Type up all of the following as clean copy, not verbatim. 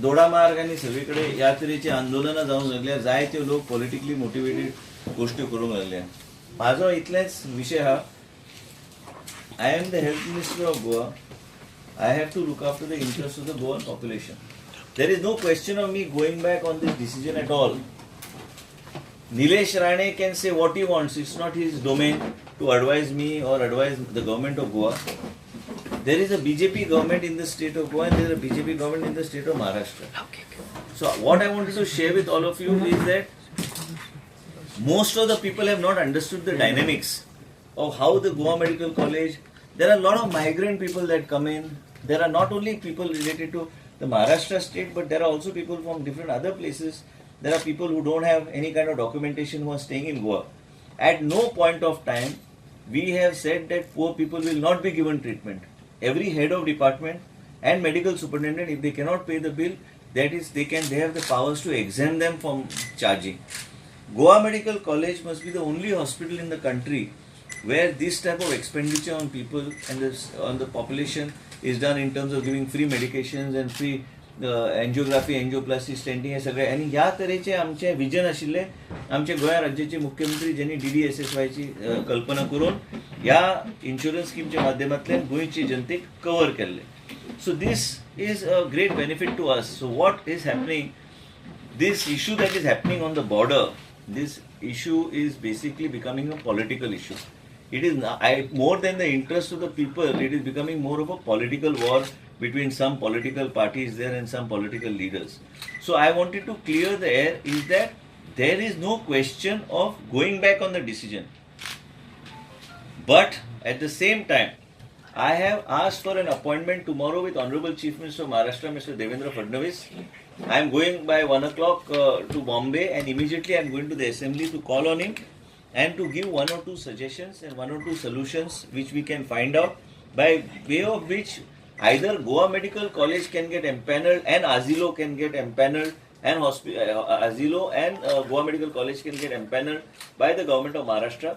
दोडामार्ग आनी सगळीकडे ह्या तरेची आंदोलनां जावंक लागल्या. जायते लोक पॉलिटिकली मोटिवेटेड गोश्टी करूंक लागल्या. म्हाजो इतलेंच विशय आहा, I am the health minister of Goa. I have to look after the interest of the Goan population. There is no question of me going back on this decision at all. Nilesh Rane can say what he wants. It's not his domain to advise me or advise the government of Goa. There is a BJP government in the state of Goa and there is a BJP government in the state of Maharashtra. So what I wanted to share with all of you is that most of the people have not understood the dynamics of how the Goa Medical College, there are a lot of migrant people that come in. There are not only people related to the Maharashtra state, but there are also people from different other places. There are people who don't have any kind of documentation who are staying in Goa. At no point of time, we have said that poor people will not be given treatment. Every head of department and medical superintendent, if they cannot pay the bill, that is, they have the powers to exempt them from charging. Goa Medical College must be the only hospital in the country where this type of expenditure on people and on the population is done in terms of giving free medications and free angiography, angioplasty, stenting हे सगळे. आनी ह्या तरेचे आमचे vision आशिल्ले आमचे गोंया राज्याचे मुख्यमंत्री, ज्यांनी डीडीएसएसवायची कल्पना करून ह्या इन्शुरन्स स्किमच्या माध्यमांतल्यान गोंयची जनतेक कवर केल्ले. So this is a great benefit to us. So what is happening, this issue that is happening on the border, this issue is basically becoming a political issue. It is not, more than the interest of the people, it is becoming more of a political war between some political parties there and some political leaders. So I wanted to clear the air is that there is no question of going back on the decision. But at the same time, I have asked for an appointment tomorrow with Honorable Chief Minister of Maharashtra, Mr. Devendra Fadnavis. I am going by 1 o'clock to Bombay, and immediately I am going to the assembly to call on him and to give one or two suggestions and one or two solutions which we can find out, by way of which either Goa Medical College can get empaneled and Azilo can get empaneled and Azilo and Goa Medical College can get empaneled by the government of Maharashtra,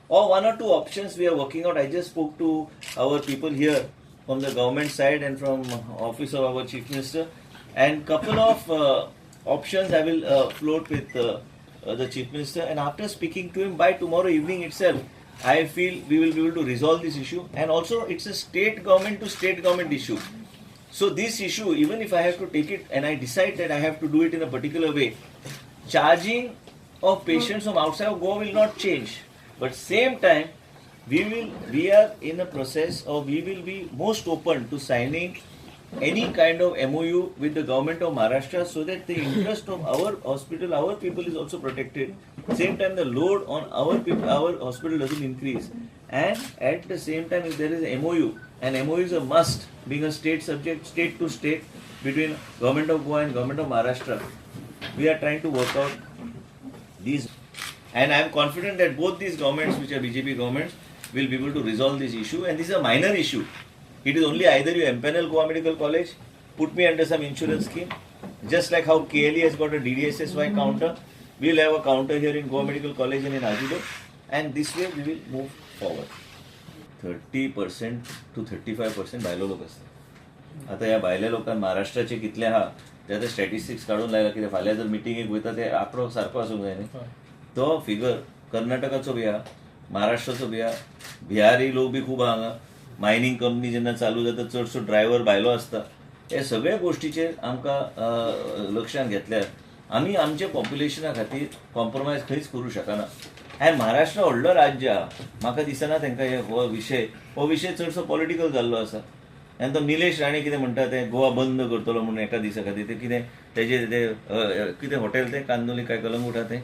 or one or two options we are working out. I just spoke to our people here from the government side and from office of our Chief Minister, and couple of options I will float with the Chief Minister, and after speaking to him by tomorrow evening itself, I feel we will be able to resolve this issue. And also it's a state government to state government issue. So this issue, even if I have to take it and I decide that I have to do it in a particular way, charging of patients from outside of Goa will not change. But same time, we are in a process of, we will be most open to signing any kind of MOU with the government of Maharashtra so that the interest of our hospital, our people is also protected. Same time, the load on our people, our hospital doesn't increase. And at the same time, if there is a MOU, and MOU is a must, being a state subject, state to state, between government of Goa and government of Maharashtra, we are trying to work out these. And I am confident that both these governments, which are BJP governments, will be able to resolve this issue. And this is a minor issue. It is only either you empanel Goa Medical College, put me under some insurance scheme, just like how KLE has got a DDSSY counter, we will have a counter here in Goa Medical College and in Azilo, and this way we will move forward. 30% to 35% भायलो लोक आसता. आतां ह्या भायल्या लोकांक महाराष्ट्राचे कितले आहा ते आतां स्टॅटिस्टिक्स काडून लायला, कित्याक फाल्यां जर मिटिंगेक वयता ते आंकडो सारको आसूंक जाय न्ही. तो फिगर कर्नाटकाचो बी आहा, महाराष्ट्राचो बी आहा, बिहारी लोक बी खूब आहा हांगा. मायनींग कंपनी जेन्ना चालू जाता, चडसो ड्रायव्हर भायलो आसता. हे सगळ्या गोश्टीचेर आमकां लक्षांत घेतल्यार आमी आमच्या पॉप्युलेशना खातीर कॉम्प्रोमायज खंयच करूं शकना. आनी महाराष्ट्र व्हडलो राज्य आहा, म्हाका दिसना तांकां हे हो विशय चडसो पॉलिटिकल जाल्लो आसा. आनी तो निलेश राणे कितें म्हणटा, ते गोवा बंद करतलो म्हणून एका दिसा खातीर. ते कितें तेजे ते कितें हॉटेल तें कांदोली काय कलंगूट आहा तें,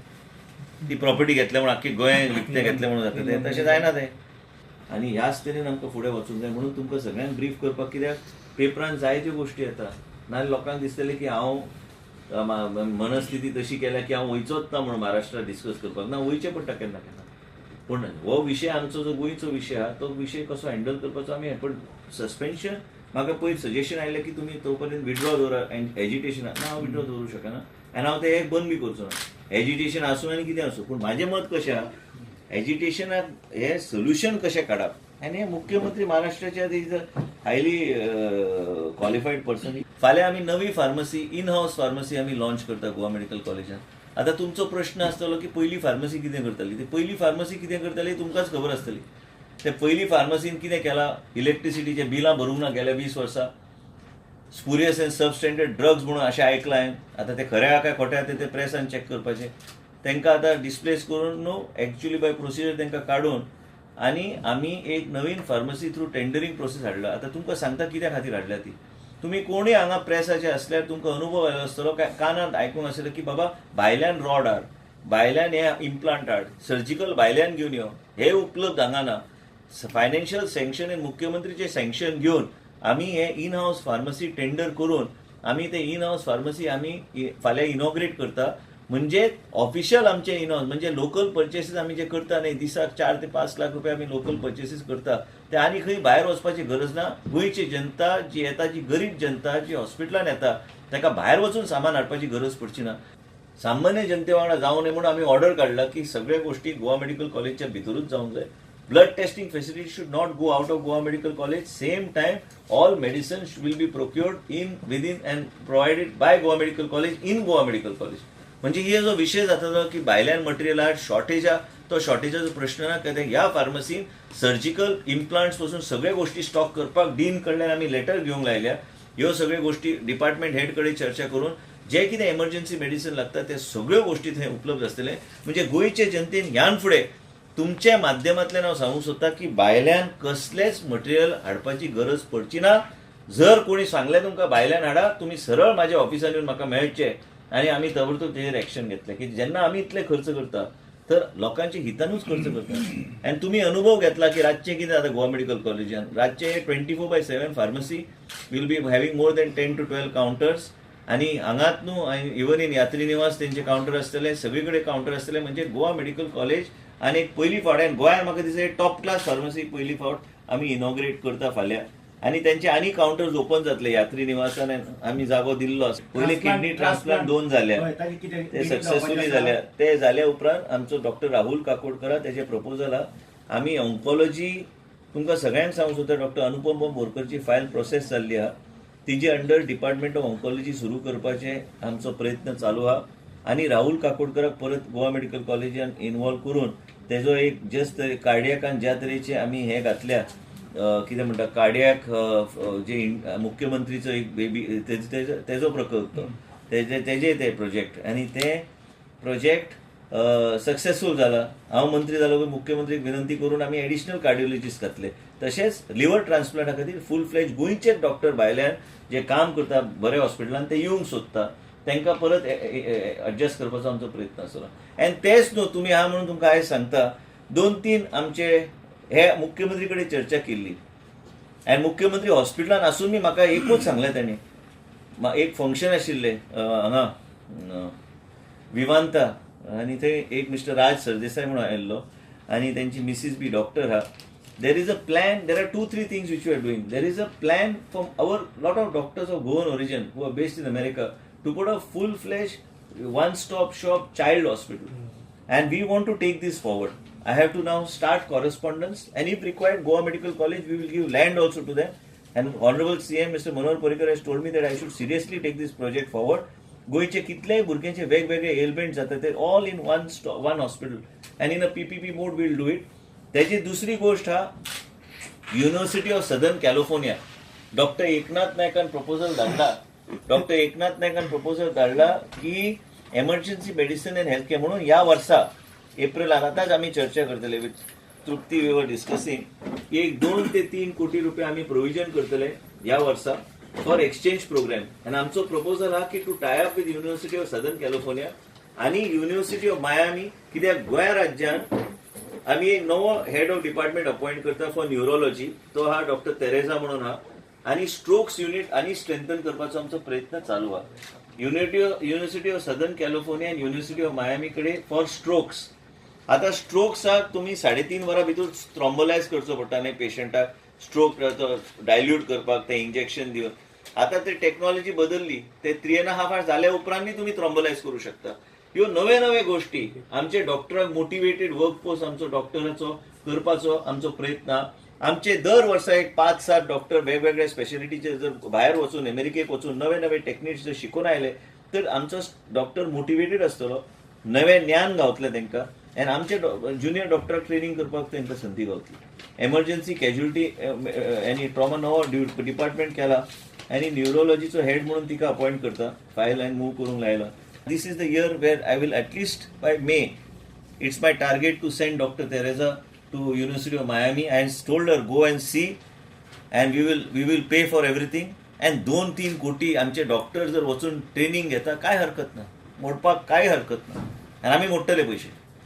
ती प्रॉपर्टी घेतल्या म्हणून आख्खी गोंय विकतें घेतलें म्हणून जाता तें, तशें जायना तें. आनी ह्याच तरेन आमकां फुडें वचूंक जाय म्हणून तुमकां सगळ्यांक ब्रीफ करपाक, कित्याक पेपरान जायत्यो गोश्टी येता, नाजाल्यार लोकांक दिसतलें की हांव मनस्थिती तशी केल्या की हांव वयचोच ना म्हणून महाराष्ट्रात डिस्कस करपाक. ना, वयचें पडटा केन्ना केन्ना. पूण हो विशय आमचो जो गोंयचो विशय आहा, तो विशय कसो हँडल करपाचो आमी. पण सस्पेन्शन म्हाका पयर सजेशन आयलें की तुमी तो पर्यंत विड्रॉ दवरा एजिटेशन. ना, हांव विड्रॉ दवरूं शकना आनी हांव तें बंद बी करचो ना, एजिटेशन आसूं आनी कितें आसूं. पूण म्हाजें मत कशें आहा, एजिटेशनाक हें सोल्युशन कशें काडप. आनी हे मुख्यमंत्री महाराष्ट्राचे is highly qualified person. फाल्यां आमी नवी फार्मसी, इन हावस फार्मसी आमी लॉन्च करता गोवा मेडिकल कॉलेजान. आतां तुमचो प्रश्न आसतलो की पयली फार्मसी कितें करताली, ती पयली फार्मसी कितें करताली तुमकांच खबर आसतली. ते पयली फार्मसीन कितें केलां, इलेक्ट्रिसिटीचे बिलां भरूंक ना गेल्या 20 वर्सां, स्पुरियस एंड सबस्टँडर्ड ड्रग्स म्हणून अशें आयकलां हांवें. आतां तें खरें आहा काय खोटें आहा तें प्रेसान चॅक करपाचें. तांकां आतां डिस्प्लेस करून न्हू एक्चुअली बाय प्रोसिजर तांकां काडून आनी आमी एक नवीन फार्मसी थ्रू टेंडरींग प्रोसेस हाडला. आतां तुमकां सांगता कित्या खातीर हाडल्या ती. तुमी कोणूय हांगा प्रेसाचे आसल्यार तुमकां अनुभव आयलो आसतलो, काय कानांत आयकूंक आसतलें की बाबा भायल्यान रॉड हाड, भायल्यान हे इम्प्लांट हाड, सर्जिकल भायल्यान घेवन यो, हे उपलब्ध हांगा ना. फायनान्शियल सँक्शन आनी मुख्यमंत्रीचें सँक्शन घेवन आमी हे इन हावस फार्मसी टेंडर करून आमी ते इन हावस फार्मसी आमी फाल्यां इनॉग्रेट करता. म्हणजे ऑफिशियल आमचे इन हावस म्हणजे लोकल पर्चेसीस आमी जे करता न्ही, दिसाक 4 ते 5 लाख रुपया आमी लोकल पर्चेसीस करता, ते आनी खंय भायर वचपाची गरज ना. गोंयची जनता जी येता, जी गरीब जनता जी हॉस्पिटलान येता ताका भायर वचून सामान हाडपाची गरज पडची ना. सामान्य जनते वांगडा जावं नये म्हणून आमी ऑर्डर काडला की सगळ्या गोष्टी गोवा मेडिकल कॉलेजच्या भितरूच जावंक जाय. Blood testing facility should not go out of Goa Medical College. Same time, all medicines will be procured in within and provided by Goa Medical College in Goa Medical College. म्हणजे हे जो विशय जाता की भायल्यान मटेरियल हाड, shortage आहा, तो शॉर्टेजाचो प्रश्न ना. कित्याक ह्या फार्मसीन सर्जिकल इम्प्लांट्स पासून सगळे गोष्टी स्टॉक करपाक डीन कडल्यान आमी लेटर घेवंक लायल्या. ह्यो सगळ्यो गोष्टी डिपार्टमेंट हेड कडेन चर्चा करून जे कितें एमर्जन्सी मेडिसिन लागता ते सगळ्यो गोष्टी थंय उपलब्ध आसतले. म्हणजे गोंयचे जनतेन ह्यान फुडें तुमच्या माध्यमांतल्यान हांव सांगूंक सोदता की भायल्यान कसलेंच मटेरियल हाडपाची गरज पडची ना. जर कोणी सांगलें तुमकां भायल्यान हाडा, तुमी सरळ म्हाज्या ऑफिसान येवन म्हाका मेळचे आनी आमी ताबडतोब तेजेर एक्शन घेतले. की जेन्ना आमी इतले खर्च करता तर लोकांच्या हितानूच खर्च करता. आनी तुमी अनुभव घेतला की रातचें कितें जाता गोवा मेडिकल कॉलेजान, रातचें 24/7 pharmacy will be having more than 10 to 12 counters. आनी हांगात न्हू इवन इन यात्री निवास तेंचे कावंटर आसतले, सगळे कडेन कावंटर आसतले. म्हणजे गोवा मेडिकल कॉलेज आनी एक पयली फावट आनी गोंयांत म्हाका दिसता टॉप क्लास फार्मसी पयली फावट आमी इनॉग्रेट करता फाल्यां. आनी तेंचे आनी कावंटर्स ओपन जातले यात्री निवासान आमी जागो दिल्लो आसा. पयले किडनी ट्रान्सप्लांट 2 जाल्या, ते सक्सेसफुली जाल्या. ते जाल्या उपरांत आमचो डॉक्टर राहुल काकोडकर तेजे प्रपोजल आहा. आमी ऑन्कोलॉजी तुमकां सगळ्यांक सांगूंक सोदता, डॉक्टर अनुपम बोरकरची फायल प्रोसेस जाल्ली आहा, तिजे अंडर डिपार्टमेंट ऑफ ऑन्कोलॉजी सुरू करपाचे आमचो प्रयत्न चालू आहा. आनी राहुल काकोडकराक परत गोवा मेडिकल कॉलेजान इनवॉल्व करून तेजो एक जस्ट कार्डियाकान ज्या तरेचे आमी हे घातल्या कितें म्हणटा कार्डियाक जे मुख्यमंत्रीचो एक बेबी तेजो प्रकल्प तो तेजे ते प्रोजेक्ट आनी ते प्रोजेक्ट सक्सेसफूल जाला. हांव मंत्री जालो मुख्यमंत्रीक विनंती करून आमी एडिशनल कार्डियोलॉजिस्ट घातले. तशेंच लिव्हर ट्रान्सप्लांटा खातीर फूल फ्लॅज गोंयचे डॉक्टर भायल्यान जे काम करता बरे हॉस्पिटलान ते येवंक सोदता, तांकां परत एडजस्ट करपाचो आमचो प्रयत्न आसलो. आनी तेच न्हू तुमी आहा म्हणून तुमकां आयज सांगता, 2-3 आमचे हे मुख्यमंत्री कडेन चर्चा केल्ली आनी मुख्यमंत्री हॉस्पिटलान आसून बी म्हाका एकूच सांगलें तांणी. एक फंक्शन आशिल्लें हांगा विवांता आनी थंय एक मिस्टर राज सरदेसाय म्हणून आयिल्लो आनी तेंची मिसीस बी डॉक्टर आहा. There is a plan, there are 2-3 things which we are doing. There is a plan from our lot of doctors of Goan origin who are based in America to put a full fledge one stop shop child hospital. And we want to take this forward. I have to now start correspondence, and if required, Goa Medical College, we will give land also to them. And Honorable CM Mr. Manohar Parrikar has told me that I should seriously take this project forward. गोंयचे कितलेय भुरग्यांचे वेगवेगळे element जाता ते all in one hospital and in a PPP mode will do it. त्याची दुसरी गोष्ट हा, University of Southern California, doctor Eknath नायकान proposal धाडला. डॉक्टर एकनाथ नायकान प्रपोजल धाडला की emergency medicine and health care म्हणून ह्या वर्सा एप्रिलान आतांच आमी चर्चा करतले with Trupti, we were discussing की एक 2 ते 3 कोटी रुपया आमी प्रोविजन करतले ह्या वर्सा फॉर एक्सचेंज प्रोग्राम. आनी आमचो प्रपोजल आहा की to tie up with University of Southern California आनी युनिव्हर्सिटी ऑफ मायामी. कित्याक गोंया राज्यान आमी एक नवो हेड ऑफ डिपार्टमेंट अपॉयंट करता फॉर न्युरोलॉजी, तो आहा डॉक्टर तेरेझा म्हणून आहा. आनी स्ट्रोक्स युनिट आनी स्ट्रेंथन करपाचो आमचो प्रयत्न चालू आहा. University of Southern California आनी युनिव्हर्सिटी ऑफ मायामी कडेन फॉर स्ट्रोक्स. आतां स्ट्रोक्साक तुमी 3.5 वरां भितर थ्रोम्बोलायज करचो पडटा न्ही पेशंटाक, स्ट्रोक डायल्यूट करपाक ते इंजेक्शन दिवन. आतां ते टेक्नॉलॉजी बदलली, ते 3.5 आवर्स जाल्या उपरांतूय तुमी थ्रोम्बोलायज करूं शकता. ह्यो नवे नवे गोष्टी आमचे डॉक्टरांक मोटिवेटेड वर्कफोर्स आमचो डॉक्टराचो करपाचो आमचो प्रयत्न. आमचे दर वर्सा एक पांच सात डॉक्टर वेगवेगळ्या स्पेशलिटीचे जर भायर वचून, अमेरिकेक वचून नवे नवे टेक्निक्स जर शिकून आयले तर आमचो डॉक्टर मोटिवेटेड आसतलो, नवें ज्ञान गावतलें तांकां आनी आमचे ज्युनियर डॉक्टराक ट्रेनींग करपाक तांकां संदी गावतली. एमर्जन्सी, कॅज्युअलिटी आनी ट्रॉमा नवो डिपार्टमेंट केला आनी न्युरोलॉजीचो हेड म्हणून तिका अपॉयंट करता. फायल हांवें मूव करूंक लायला. This is the year where I will, at least by May, it's my target to send Doctor Teresa to University of Miami and told her, "Go and see and we will pay for everything." And 2-3 कोटी आमचे doctor जर वचून training घेता, काय हरकत ना. मोडपाक काय हरकत ना आनी आमी मोडटले पयशे.